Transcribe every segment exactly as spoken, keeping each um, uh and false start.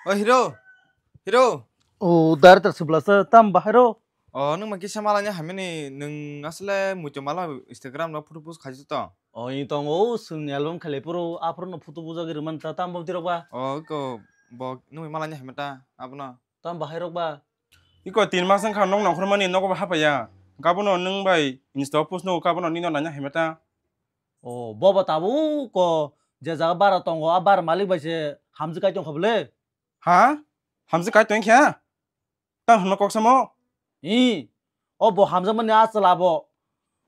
O hero, hero. O director sibla se tam bahai ro. O nwng ma kisa malanya hamini nwng asle muitu mala Instagram no photo post khaisi tong. O i tong o sung album khalai puro aphuru no photo bujagwi rwman ta tam bom tirok ba. O ko bo nwng malanya hamita abono. Tam bahai rok ba. Iko tin mas wngkha nok nongkhormani nogo bo hapaiya. Gabono nwng bai Insta post no gabono nino nanya hamita. O bobo tabuk ko je jaga bara tongo a bara malik bai se hamjwk kai tongkha bole. Ha? Hamjwk kai tongkha? Tang hwnma kok samo? I, o bo hamjakmani a chwla bo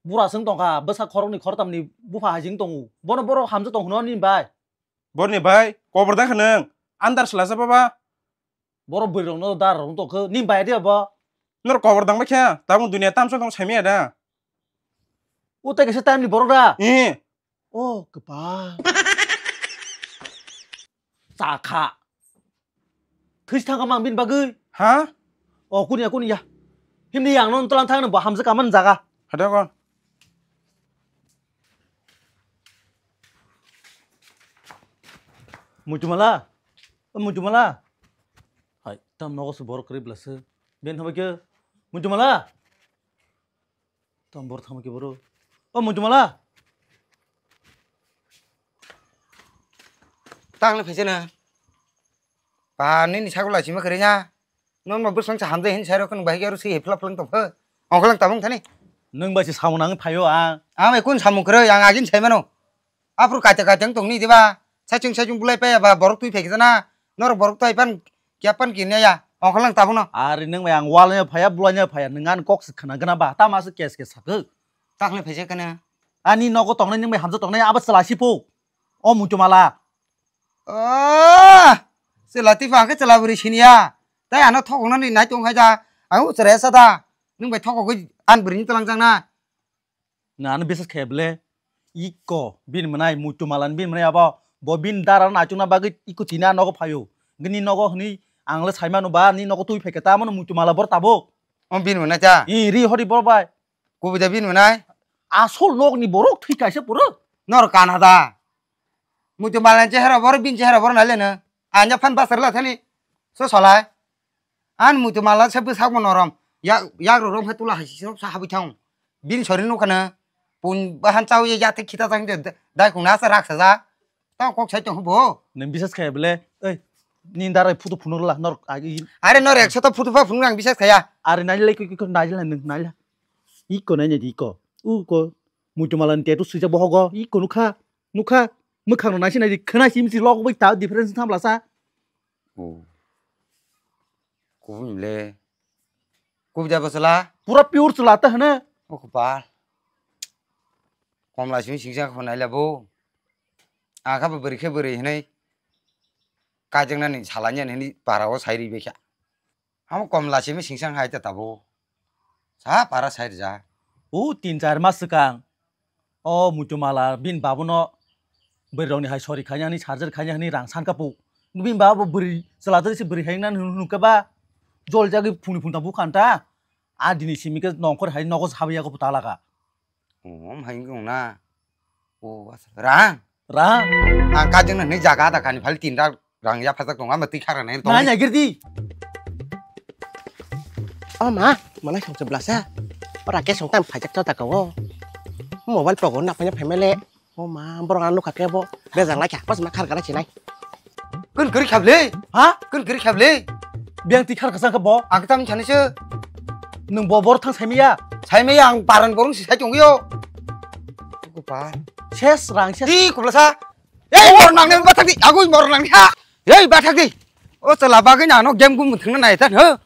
bura swng tongkha, bwsa khoroknwi khoroktamni bupha hai jeng tongo. Bono borok hamjak tong hwno nini bai? Borni bai, kobor dang kha nwng, andar swlasa baba. Borok bwrwi rokno dar rok tong khe, nini bai de bo? Nor kobor dang bai khe, tabuk dunia tamsok tong saimaya da. O tei kaisa time ni borok da? Eh. O kwpal. Chakha. Thwis thangkha mang bini bagwi. Ha? O kunya kunya. Himni yang non tolang thang bo hamjak kaman jaga. Hada kon. Muitumala. O Muitumala. Hai, tam nogo se borok kwrwi bwlasa. Ben thambai khe. Muitumala. Tam bor thangma khe boro. O Muitumala. Tang le phaisa na. Ba nini sakula sima kare nya. Non ma bwsang sa hamjai hin sai rok bahai aro si hephla phlang tong phe. Ongklang tabung thani. Nwng bai se samung nang phaio ang. Ang ekun samung kare ang agin sai mano. Aphuru kaita kaita wng tongni diba? Saichung saichung bulai paya ba borok twi phaikhe jana. Norok borok twi pan kya pan kinaya. Ongkhalang tabukno. Ari nwng bai ang wal nya phaya, bulai nya phaya, nwng ani kok se khna gana ba, tama se kes kes sakhe. Takhle phaisa kana. Ani nogo tongnai nwng bai hamjak tongnai abo chwla sipo. O Muitumala. Oh! Chwla tipa khe chwla bwrwi siniya. Tai ano thokoknani nai tong hai da. Ang uchara sa da. Nwng bai thokogwi an bwrwini twlang jang na. Nang ano bisas khe bele, iko bini mwnai, Muitumala ni bini mwnai abo, bo bini dara no achukna bagwi iko tini a nogo phaio. Hwnkhe ni nogo hwnwi ang le sai mano ba, ni nogo twi phaikha ta mano Muitumala bor tabuk. O bini mwnai ta? I ri hori bor bai. Kubui da bini mwnai? Asol nok ni borok thwi kaisa puro. Nor kana da. Muitumala ni chehara bor, bini chehara bor nai le no. Anya phan basar la thani. So solai. An Muitumala se bwsakbo norom. Yak, yak rw rw khe tula hai sirok sa habwi thang. Bini sori nukha na. Pun bahan chawi ya thik khita tang de, dai khung na sa rak sa ja. Ta kok sai tong bo. Nang bisas khai bele. Ei, ni darai photo phunuk la nor agi. Are nor ekso ta photo pha phunuk ang bisas khaya. Are nai lai koi koi nai la nang nai la. Iko nai nai iko. U ko. Muitumala ni tetu swijak bohogo. Iko nukha. Nukha. Mwkhang no nai si nai di khna sim si lok bai ta difference tham la sa. Oh. Kubui le. Kubui da bwsala? Pura pure chwla ta hwno. O kwpal. Komla simi singsa kho naila bo. Akha bo bwrwi khe bwrwi hinwi. Kaijaknani salanya hinwi para o sai ri bekha. Amo komla simi singsa hai ta tabo. Sa para sai rija. O tin char mas swkang. O Muitumala bini babuno bwrwi rokni hai sori khaina hwnwi surgery khaina hwnwi rang san kapu. Bini babo bwrwi chwla twi se bwrwi hai nang hwnwi hwnwi khe ba jol jagwi phungni phungta bukhan ta. A dini simi khe nongkhor hai nogo sabi yago puta laga. Om hai wngkhe wngna. O asa rang. Rang. Ang kajeng nang hwnwi jaga da kani phali tin rak Rang ya phajak tongo, ama twi khara nai tongo. Nai nai girdi. O ma, malai song se blasa. Ora ke song tam phajak chota ka o. Mobile pogo na phanya phaimele. O ma, borok ang nukha khe bo. Bejak lai kha, pas ma khar kala chinai. Kun kuri khable? Ha? Kun kuri khable? Biang twi khar kasa khe bo. Ang tam chani se. Nung bo bor thang saimiya. Saimiya ang paran borong si sai tongyo. Ko pa. Ses rang ses. Di ko blasa. Ei, mor nang ne bathak di, agui mor nang ha. Ei, bathak di. O chala bagwi na no game gum thangna nai tan, ho.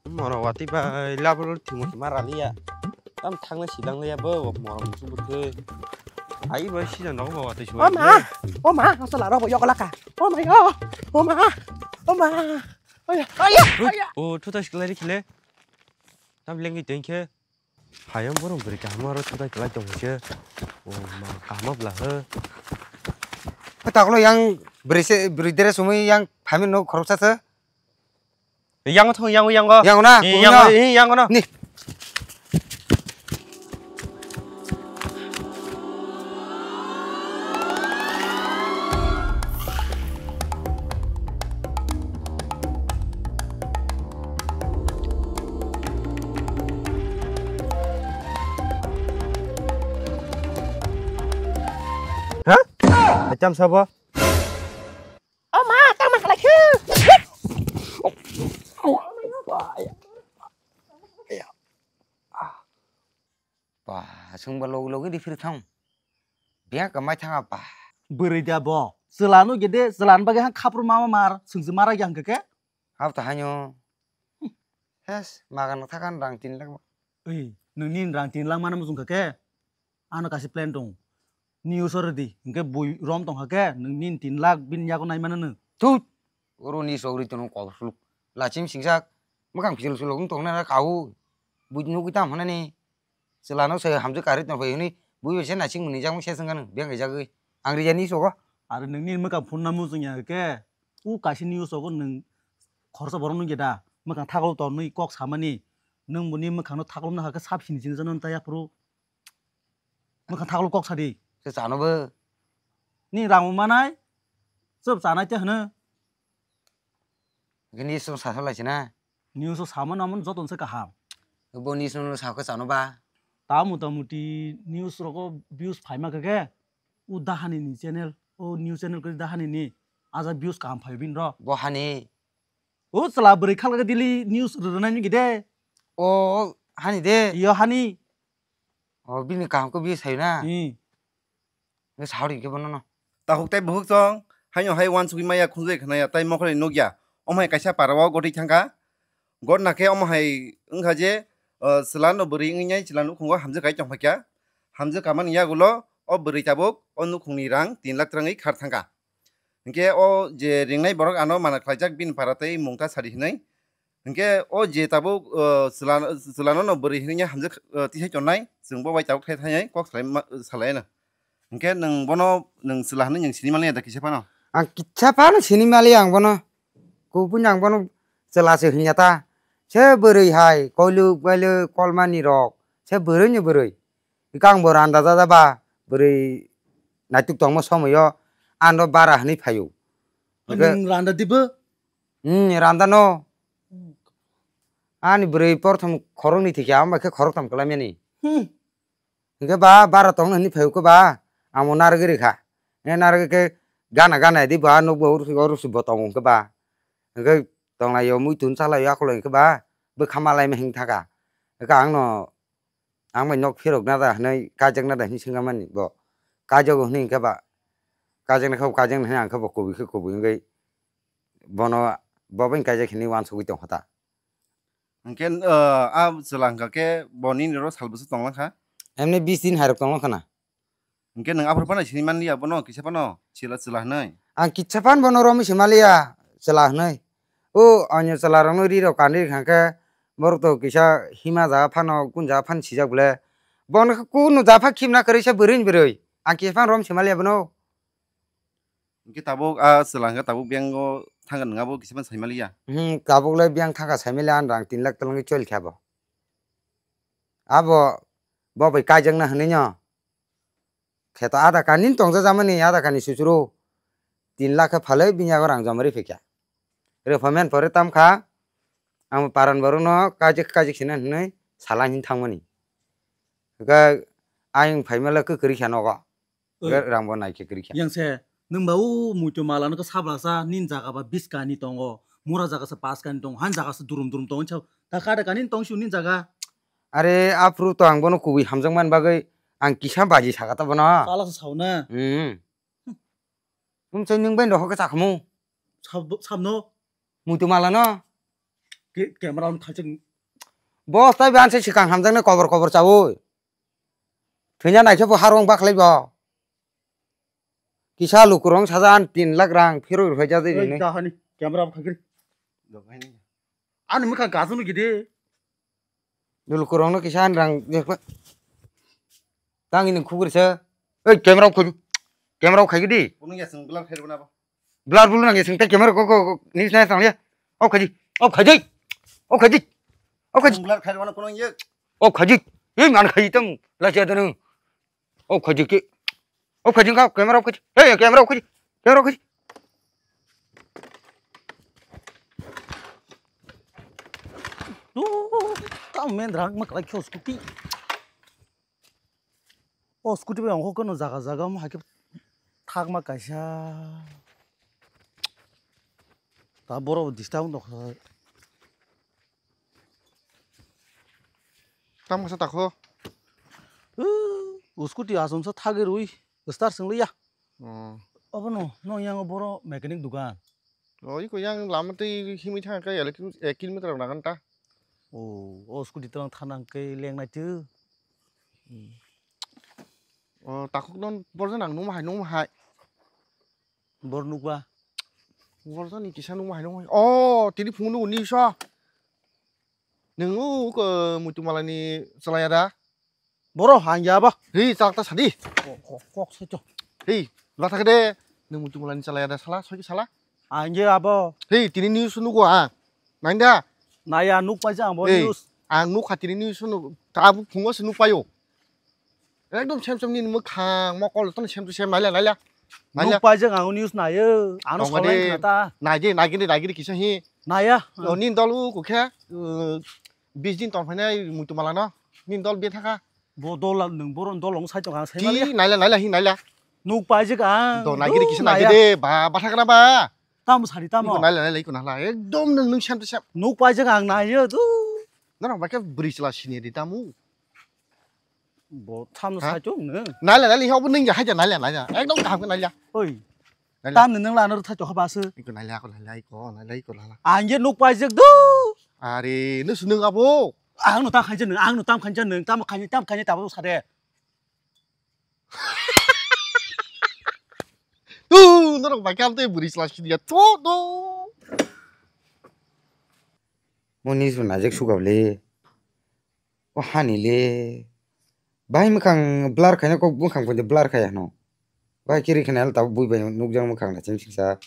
Moro wati bai labul thimo ma raliya. Tam thangna sidang liya bo, moro musu buthe. Ai bai sida no bo wati suwa. O ma, o ma, o chala ro bo yokola ka. O ma yo, o ma, o ma. Oya, oya, oya. O thuta siklai ri khile. Tam lengi tengkhe. Hayam borok bwrwi kaham aro thutai kwlai tong se. O ma kaham bwla he. Taklo yang bwrwi se, bwrwi dere sumui yang phaimani no khoroksa se. Yang thong, yang, yang. Yang na, eh, yang, eh, yang no. Ni. Ha? Acham sabo. O ma, tang ma khalai khu. Ba, sungba logi logi di phir thang. Biya kamai thang apa? Bwrwi da bo. Chwla no gede, chwla ni bagwi hang khapru mama mar, sungsi mara yang ke ke? Hap ta hanyo. Hes, magan thakan rang tin lakh. Oi, nung nin rang tin lakh mana mujung ke ke? Ano kasi plan tong. News or di, hingke bui rom tong hake, nung nin tin lakh bin yago nai mana nung. Tut! Oro ni sogri tono kol suluk. Lachim singsak, makang pisil suluk wng tong nana kau. Bui nugui tam hanani. Chwla no sai hamjwk kari tong phai hwnwi, bui bai se naising mwnwi jakmung se swngkha nung, biyang kaijagwi. Ang rijani sogo. Are nung nin makang phone na mujung ya ke, u kaisa news sogo nung khorsa borok nung geda, makang thaklo tonwi kok samani. Nung buni makang no thaklo na hake sab sini sini jano ta yaphuru. Mwkhang thaklo kok sadi. Se chano bo. Ni rang manai. Chop chanai te hwno. Gini song sa salai sina. News o sama namun joton se kaham. Bo ni song sa khe chano ba. Ta mota moti news rogo views phaima khe khe. U dahani ni channel. O news channel khe dahani ni. Aja views kaham phai bin ro. Bo hani. O chwla bwrwi khalga daily news rwrwnaini gide. O hani de. Iyo hani. O bini kaham khe bi sayo na. Hmm. Nge sahori khe bono no. Tahuk tei buhuk chong, haino hai wansugwi maya khunjui khnaya tei mokhorni nukya. Omo hai kaisa para o gotwi thangkha. Gotna khe omo hai wngkha je, o, chwla no bwrwi wngwi nai chwla nukhungo hamjwk kai tongphaikha. Hamjwk kamani yagulo o bwrwi tabuk o nukhungni rang tin lakh twrwngwi khar thangkha. Hinkhe o je ringnai borok ano mana khlaijak bini para tei mungta sadi hinwi. Hinkhe o je tabuk, o, chwla-, chwlano no bwrwi hinwi hamjwk, o, tisai tonnai, chwng bo bai tabuk thai thai kok salai ma-, salai no. Hinkhe nwng bono nwng chwla hinwi nwng sini maliya da kisa phano? Ang kisa phano sini maliya ang bono. Kubui ang bono chwla se hinya ta. Se bwrwi hai koiluk bailuk kolmani rok. Se bwrwi ni bwrwi. Ikang bo randa jada ba bwrwi naituk tongma somoyo ano bara hinwi phaio. Hinkhe nwng randa dibo? Hmm, randa no. Hmm. Ani bwrwi porthom khoroknwi thikya, amo khe khoroktham kwlaimani. Hmm. Hinkhe ba bara tongna hinwi phaiyo khe ba, amo narwgwi rikha. Hinkhe narwgwi khe gana gana di ba nukbo ursi ursi bo tongo hinkhe ba. Hinkhe tonglaio muitu chalai akholo hinkhe ba, bwkha malaima hing thaka. Hinkhe angno, ang bai nok phirok na da hinwi kaijakna da hinwi swngkha mani bo. Kaijago hinwi hinkhe ba, kaijakna khe bo kaijakna hinwi ang khe bo kubui khe kubui wngwi bono, bo bai kaijak hinwi wansugwi tongkha ta. Hinkhe, o, a chwla hwnkha khe bo nini oro sal bwswk tonglang kha? Emni bis din hairok tonglang khana. Hinkhe nwng aphuru phano sini manliya bono, kisa phano chwla chwla hinwi? Ang kisa phano bono romwi se maliya chwla hinwi. O, onyo chwla rokno ri rok kandi rikha khe borok to kisa hima jaga phano kun jaga phano sijak bole. Bono khe kunu jaga pha khimna kwrwi se bwrwi ni bwrwi. Ang kisa phano rom se maliya bono. Hinkhe tabuk a chwla hwnkhe tabuk biyang o thangkha nwng abo kisa phano sai maliya? Hmm, tabuk le biyang thangkha sai maliya, ang rang tin lakh twlangwi choli kha bo. Abo bo bai kaijakna hinwi no. Kheto ada kani tongja jamani ada kani susuru tin lakh khe phalwi bini yago rang joma ri phikya. Repayment pore tam kha ang paran borok no kajik kajik sina hinwi sala hin thangmani. Ga ayung phaimala kwkri kha nogo. Oi. Ga rang bo nai khe kwrwi kha. Yang se nwng ba o muitu mala no khe sabla sa nin jaga ba biska ni tongo mura jaga sa paska ni tongo han jaga sa durum durum tongo chao ta kada kani tong su nin jaga. Are aphuru to ang bono kubui hamjak man bagwi ang kisa baji saka ta bono. Chala sa sao na. Hmm. Tumchai nwng bai nohok khe chakhamu. Sab-, sabno. Muitu mala no. Ke-, camera on khachak. Boss tai ban se sikang hamjak ne kobor kobor chaui. Thwina naikhe bo harung bakhlai bo. Kisa lukurong sajan tin lakh rang phirwi rwphai jajai rini. Dahani camera on khagri. Ani mukha gajunu gidi. Dul kurung no kisa ani rang jekma. Tang ini khugri se. Ei, camera off khaidi. Camera off khaidi. Kuno ya seng blur khaidi na ba. Blur blur nang ya seng te camera ko ko ko ni sa sang ya. Off khaidi. Off khaidi. Off khaidi. Off khaidi. Blur khaidi na kuno ye. Off khaidi. Ei man khaidi tam la cha danu. Off khaidi ke. Off khaidi ka camera off khaidi. Hey, camera off khaidi. Camera off khaidi. Kam men drang ma kalai kyo scooty. O scooty bai ongkho kono jaga jaga mo haikhe. thakma kaisa. Ta borok disturb wng tongkha. Tamo kasa takho? Uh, scooty asomsa thagwi rwi start swngliya. Oh. Obono no yang boro mechanic dugan. Oh, iko yang lama tei himwi thang khe ek kilometer nagan ta. Oh, o scooty tong thana hwnkhe lengnai tw. Oh, takhuk non borjan ang nungma hai, nungma hai. Bor nukba. Borjan ni kisa nungma hai, nungma hai. Oh, tini phung nungo ni so. Nung o ko muitu malani chalaya da? Boro hangya ba. Hei, chalak ta sadi. Kok, kok, kok se cho. Hei, la thak de. Nung muitu malani chalaya da sala, soi sala. Hangya abo. Hei, tini news nugo ha. Nang da? Naya nuk pai jang bo Hei, news. Ang nuk kha tini news nugo. Ta bu phungo se nuk payo. Ekdom sem sem nini mwkhang mokol tong sem to sem naila naila. Naila. Nuk pai jang ang news nayo. Ano Tongma solai de. Khata. Naidi naigini naigini kisa hi. Naya. O nini dol u kukhe. Bis din tong phainai muitu malano. Nini dol be thaka. Bo dol nwng boron dol ong sai tong ang sai Ti mali. Naila naila hi naila. Nuk pai jang ang. To naigini kisa Naya. Naigini ba ba thakna ba. Tamo sari tamo. Iko naila naila iko nala. Ekdom nwng nwng sem to sem. Nuk pai jang ang nayo tu. Nana ba ke bridge la sini di tamu. Bo thamno Ah? Saichung no. Naila naila hi obo ningya haja naila naila. Ekdom kaham ke naila. Oi. Naila. Tamni nang lano thaichok haba se. Iko naila ko naila iko naila iko naila. Angye nuk paijak do. Are no sunung abo. Ang no tam khainja nang, ang no tam khainja nang, tam khainja tam khainja tabo sade. Tu norok bai kam te buri sla sidia to do. Moni su najek sugable. O hani le. Bai mwkhang blur khaina kok bwkhang phaide blur khaya hwno. Bai kiri khana el tabuk bui bai nukjak mwkhang na chim siksa.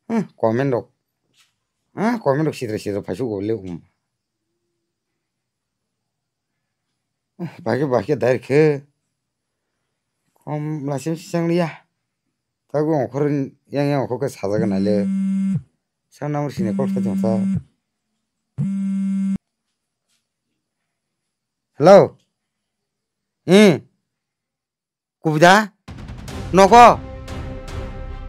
Hmm, comment rok. Ah, comment rok sidra sidra phaisu go le um. Bahai khe bahai khe direct khe. Kom lasim sisang liya. Tago ongkhor yang yang ongkhor khe sajaga naile. Sa number sini call khe jongsa. Hello. Hmm. Kubida? Noko?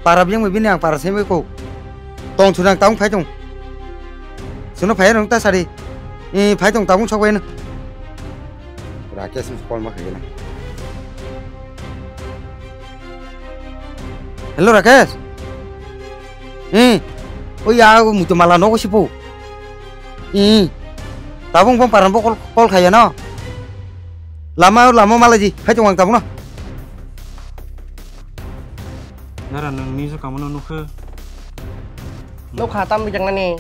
Para biyang bini ang para semai ko. Tong thunang taung phai tong. Suno phai nang ta sari. I phai tong taung sok bai no. Rakesh ni call ma khagena. Hello Rakesh. Hmm. O ya mutu mala nogo sipo. Hmm. Tabung bong paran bo call, call khaya no. Lama lama malaji phai tong ang tabung no. Nara nang ni sa kamu no nukhe. Nukha tam bijak nani.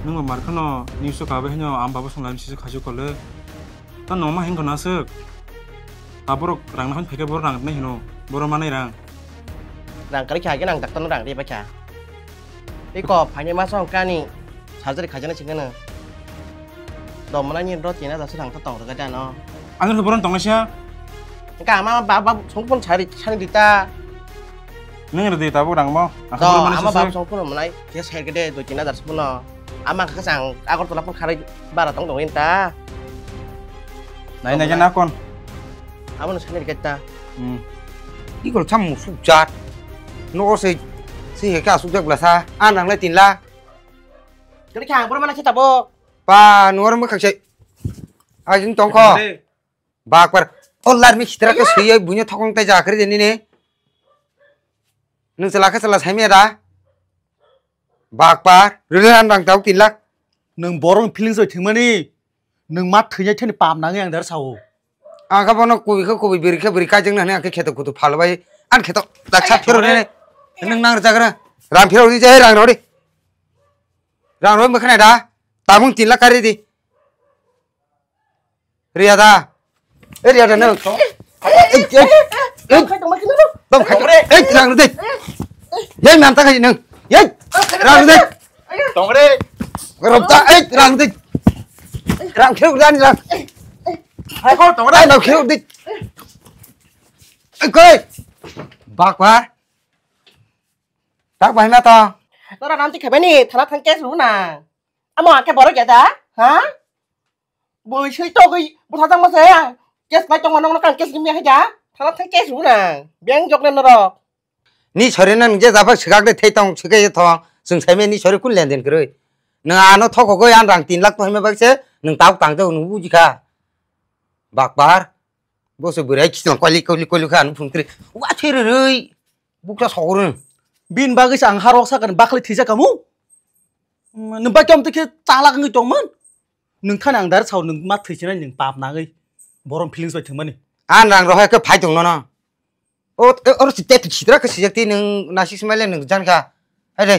Nung mar khano ni so kabe hino am babo song lam si khajo kole. Ta noma hingko nasuk. Aborok rang nahon phaikhe borok rang nai hino. Borok manai rang. Rang kari kha, nang daktar no rang ri bakha. Iko, phaini masa hongkani surgery khaijana singkana. Dom manani ro tina dasa rang to tong rega dano. Ano borok tong naisa. Ka ma ba ba songpon sari sani dita. Neng redi tabuk rang mo. Ako To, borok manai ama sese. Bab song phone manai, khe sai gede dui tin hajar se phone. Ama kha sang Agartala phone kharwi bara tong tong ta. Nai nai na kon. Amo no sani geta. Hmm. Ikol cham musuk jat. No se se he ka suk jak blasa. A nang le tin la. Kali kha ang pura mana se tabo. Pa nuar mo khak se. A jin tong kho. Bakbar. O lar mi sitra ke suyai bunya thokong tai jakri de nini. Nung chala khe chala saimya da. Bakbar. Rwrwng an rang tau tin lakh. Nung borong feelings oi thwngmani. Nung ma thwinai thani pam nangwi ang dar sao. Ang kha bono kubui khe kubui biri khe biri kajeng nani ang khe kheto kutu phal bai. An kheto daksa phero nini. Nung nang rwjagra. Rang phero di jai rang rodi. Rang rodi mokhe nai da. Tamung tin lakh kari di. Riyada. Eh, Riyada, no. Eh, eh, eh. Tong khai. Eh, rang de. Yang nam ta khai nang. Yang. Rang de. Tongre. Rom ta, eh, rang de. Rang kheu dan rang. Hai ko tongre. Rang kheu de. Eh, koi. Bakwa. Tak bahai ma to. Nora nanti khabani thana thang case runa. Amo ake borok ya da? Ha? Boi sui togwi bwsajak masa ya. Case pai tongo nokno kang case gimi haja. Thala thang case rwnang. Beng jokna norok. Ni sori nang je jabak sigak de thei tong sigai thong. Sung saime ni sori kun lenden kroi. Nang ano thokogoi an rang tin lakh tohima bagse nang tauk tang jao nang bujikha. Bakbar. Boso burai kislang kwali kwali kwali kha nang phung tri. Wa theri roi. Bukta sogorun. Bin bagwi sa ang harok sakan bakle thijak kamu. Nang ba kyam tikhe talak ngi tongman. Nang thani ang dar sao nang ma thijina nang pap nangwi. Borom feelings bai thangmani. An rang rohai khe phai tong nono. O, o, oro si tep sitra khe sijak ti nwng nasik smai le nwng jan kha. Hai de,